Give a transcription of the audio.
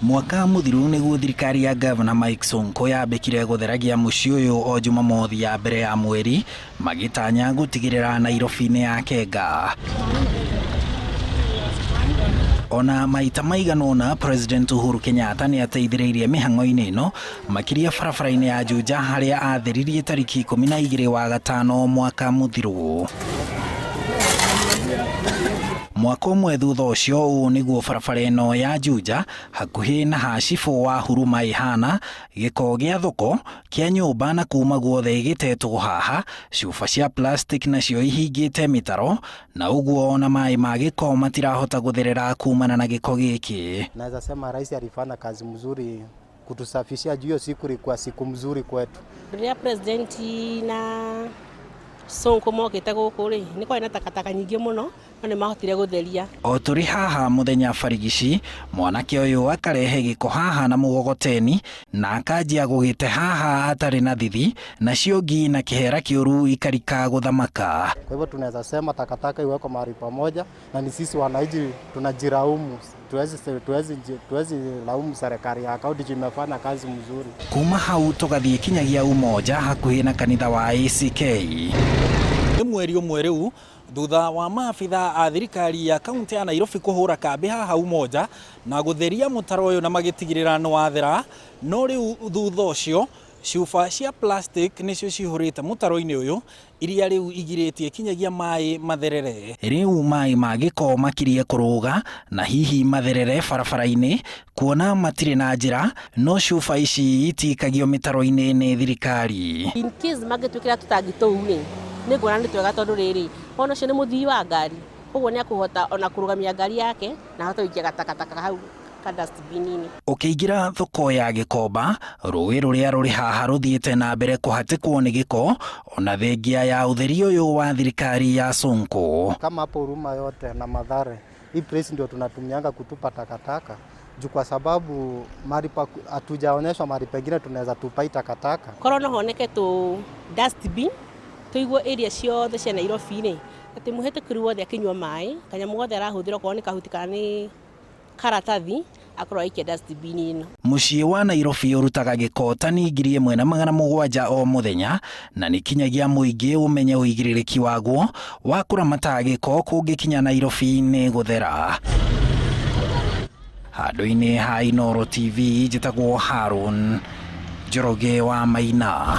Mwaka mũthiru nĩguo thirikari ya Gavana Mike Sonko yambĩkire gũtheragia mũciĩ ũyũ o Jumamothi ya mbere ya mweri, magĩtanya gũtigĩrĩra Nairobi nĩ yakenga. Ona maita maigana ũna President Uhuru Kenyatta nĩ ateithĩrĩirie mĩhang'o-inĩ ĩno, makĩria barabara-inĩ ya Juja harĩa atheririe tarĩki 12 wa gatano mwaka mũthiru. Mwaka ũmwe thutha ũcio, ũũ nĩguo barabara ĩno ya Juja hakuhĩ na ha cibũ wa Huruma ĩhana, gĩko gĩa thoko, kĩa nyũmba na kuma guothe gĩtetwo haha, cuba cia plastic nacio ihingĩte mĩtaro na ũguo ona maĩ ma gĩko matirahota gũtherera kumana na gĩko gĩkĩ. Naweza sema rais alifanya kazi mzuri kutusafishia juu hiyo siku ilikuwa siku mzuri kwetu. Rĩrĩa president na Sonko mokĩte gũkũ rĩ, nĩ kwarĩ na takataka nyingĩ mũno, no nĩ mahotire gũtheria. O tũrĩ haha mũthenya barigici, mwanake ũyũ akarehe gĩko haha na mũgogoteni na akanjia gũgĩte haha atarĩ na thithi, nacio ngi na kĩhera kĩũru ikarika gũthamaka. Kwa hivyo tunaweza sema takataka iwekwe mahali pamoja, na ni sisi wananchi tunajilaumu, tuwezi laumu serikali ya kaunti juu imefanya kazi mzuri. Kuma hau tũgathiĩ kinyagia Umoja hakuhĩ na kanitha wa ACK. Nĩ mweri ũmwe rĩu thutha wa maabitha a thirikari ya kaunti ya Nairobi kũhũra kambĩ haha Umoja na gũtheria mũtaro ũyũ na magĩtigĩrĩra nĩ wathera, no rĩu thutha ũcio cuba cia plastic nĩcio cihũrĩte mũtaro-inĩ ũyũ iria rĩu igirĩtie kinyagia maĩ matherere. Rĩu maĩ ma gĩko makirie kũrũga na hihi matherere barabara-inĩ kuona matirĩ na njĩra, no cuba ici itikagio mĩtaro-inĩ nĩ thirikari. In case mangĩtwĩkĩra tũtangi tũu rĩ, nĩ nguona nĩ twega tondũ rĩrĩ, wona ũcio nĩ mũthii wa ngari, koguo nĩ akũhota ona kũrũgamia ngari yake na ahote gũikia gatakataka hau ka dustbin-inĩ. Ũkĩingĩra thoko ya Gĩkomba, rũĩ rũrĩa rũrĩ haha rũthiĩte na mbere kũhatĩkwo nĩ gĩko ona thengia ya ũtheri ũyũ wa thirikari ya Sonko. Kama hapo Huruma yote na Mathare, hii place ndio tunatumianga kutupa takataka juu kwa sababu mahali pa hatujaonyeshwa mahali pengine tunaweza tupa hii takataka. Korwo no honeke tũ dustbin tũigwo area ciothe cia Nairobi rĩ, atĩ mũhĩtũkĩri wothe akĩnyua maĩ, kanyamũ gothe arahũthĩra okorwo nĩ kahuti kana nĩ karatathi, akorwo aikia dustbin ĩno. Mũciĩ wa Nairobi ũrutaga gĩko tani 1700 o mũthenya, na nĩ kinyagia mũingĩ ũmenye ũigĩrĩrĩki waguo wa kũramata gĩko kũngĩkinya Nairobi nĩ gũthera. Handũ-inĩ ha Inooro TV, njĩtagwo Harun Njoroge wa Maina.